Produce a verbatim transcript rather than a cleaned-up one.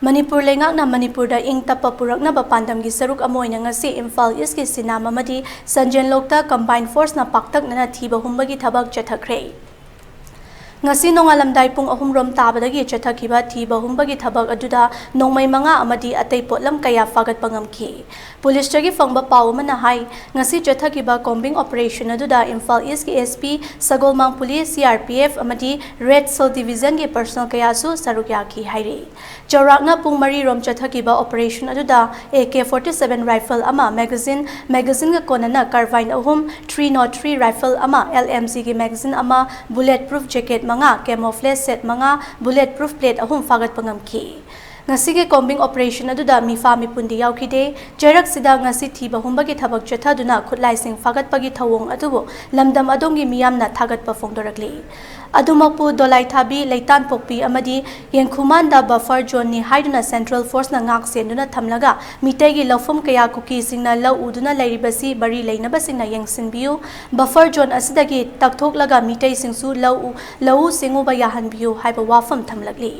ꯃꯅꯤꯄꯨꯔ ꯂꯩꯉꯥꯛꯅ ꯃꯅꯤꯄꯨꯔꯗ ꯏꯪ ꯇꯞꯄ ꯄꯨꯔꯛꯅꯕ ꯄꯥꯟꯗꯝꯒꯤ ꯁꯔꯨꯛ ꯑꯃ ꯑꯣꯏꯅ ꯉꯁꯤ ꯏꯝꯐꯥꯜ ꯏꯁꯀꯤ ꯁꯤꯅꯥꯝ ꯑꯃꯗꯤ ꯁꯟꯖꯦꯟꯂꯣꯛꯇ combined force ꯅ ꯄꯥꯛꯇꯛꯅꯅ ꯊꯤꯕ ꯍꯨꯝꯕꯒꯤ ꯊꯕꯛ ꯆꯠꯊꯈ꯭ꯔꯦ꯫ ꯉꯁꯤ ꯅꯣꯡꯉꯥꯜꯂꯝꯗꯥꯏ ꯄꯨꯡ ꯑꯍꯨꯝ ꯔꯣꯝ ꯇꯥꯕꯗꯒꯤ ꯆꯠꯊꯈꯤꯕ ꯊꯤꯕ ꯍꯨꯝꯕꯒꯤ ꯊꯕꯛ ꯑꯗꯨꯗ ꯅꯣꯡꯃꯩ ꯃꯉꯥ ꯑꯃꯗꯤ ꯑꯇꯩ ꯄꯣꯠꯂꯝ ꯀꯌꯥ ꯐꯥꯒꯠꯄ ꯉꯝꯈꯤ꯫ ꯄꯨꯂꯤꯁꯇꯒꯤ ꯐꯪꯕ ꯄꯥꯎ ꯑꯃꯅ ꯍꯥꯏ, ꯉꯁꯤ ꯆꯠꯊꯈꯤꯕ combing operation ꯑꯗꯨꯗ ꯏꯝꯐꯥꯜ ꯏꯁꯀꯤ S P, ꯁꯒꯣꯜꯃꯥꯡ police, C R P F ꯑꯃꯗꯤ Red Cell Division ꯒꯤ personnel ꯀꯌꯥꯁꯨ ꯁꯔꯨꯛ ꯌꯥꯈꯤ ꯍꯥꯏꯔꯤ꯫ ꯆꯥꯎꯔꯥꯛꯅ ꯄꯨꯡ ꯃꯔꯤ ꯔꯣꯝ ꯆꯠꯊꯈꯤꯕ operation ꯑꯗꯨꯗ A K forty seven rifle ꯑꯃ, magazine, magazine ꯒ ꯀꯣꯟꯅꯅ carbine ꯑꯍꯨꯝ, three nought three rifle ꯑꯃ, L M G ꯒꯤ magazine ꯑꯃ, bullet proof jacket ꯃꯉꯥ, camouflage set ꯃꯉꯥ, bullet proof plate ꯑꯍꯨꯝ ꯐꯥꯒꯠꯄ ꯉꯝꯈꯤ꯫ ꯉꯁꯤꯒꯤ combing operation ꯑꯗꯨꯗ ꯃꯤꯐꯥ ꯃꯤꯄꯨꯟꯗꯤ ꯌꯥꯎꯈꯤꯗꯦ꯫ ꯆꯩꯔꯛꯁꯤꯗ ꯉꯁꯤ ꯊꯤꯕ ꯍꯨꯝꯕꯒꯤ ꯊꯕꯛ ꯆꯠꯊꯗꯨꯅ ꯈꯨꯠꯂꯥꯏꯁꯤꯡ ꯐꯥꯒꯠꯄꯒꯤ ꯊꯧꯑꯣꯡ ꯑꯗꯨꯕꯨ ꯂꯝꯗꯝ ꯑꯗꯣꯝꯒꯤ ꯃꯤꯌꯥꯝꯅ ꯊꯥꯒꯠꯄ ꯐꯣꯡꯗꯣꯔꯛꯂꯤ꯫ ꯑꯗꯨꯃꯛꯄꯨ, ꯗꯣꯂꯥꯏꯊꯥꯕꯤ, ꯂꯩꯇꯥꯟꯄꯣꯛꯄꯤ ꯑꯃꯗꯤ ꯌꯦꯡꯈꯨꯃꯥꯟꯗ buffer zone ꯅꯤ ꯍꯥꯏꯗꯨꯅ central force ꯅ ꯉꯥꯛ ꯁꯦꯟꯗꯨꯅ ꯊꯝꯂꯒ ꯃꯤꯇꯩꯒꯤ ꯂꯧꯐꯝ ꯀꯌꯥ ꯀꯨꯀꯤꯁꯤꯡꯅ ꯂꯧ ꯎꯗꯨꯅ ꯂꯩꯔꯤꯕꯁꯤ ꯃꯔꯤ ꯂꯩꯅꯕꯁꯤꯡꯅ ꯌꯦꯡꯁꯤꯟꯕꯤꯌꯨ꯫ Buffer zone ꯑꯁꯤꯗꯒꯤ ꯇꯛꯊꯣꯛꯂꯒ ꯃꯤꯇꯩꯁꯤꯡꯁꯨ ꯂꯧ ꯎ-, ꯂꯧꯎ ꯁꯤꯡꯎꯕ ꯌꯥꯍꯟꯕꯤꯌꯨ ꯍꯥꯏꯕ ꯋꯥꯐꯝ ꯊꯝꯂꯛꯂꯤ꯫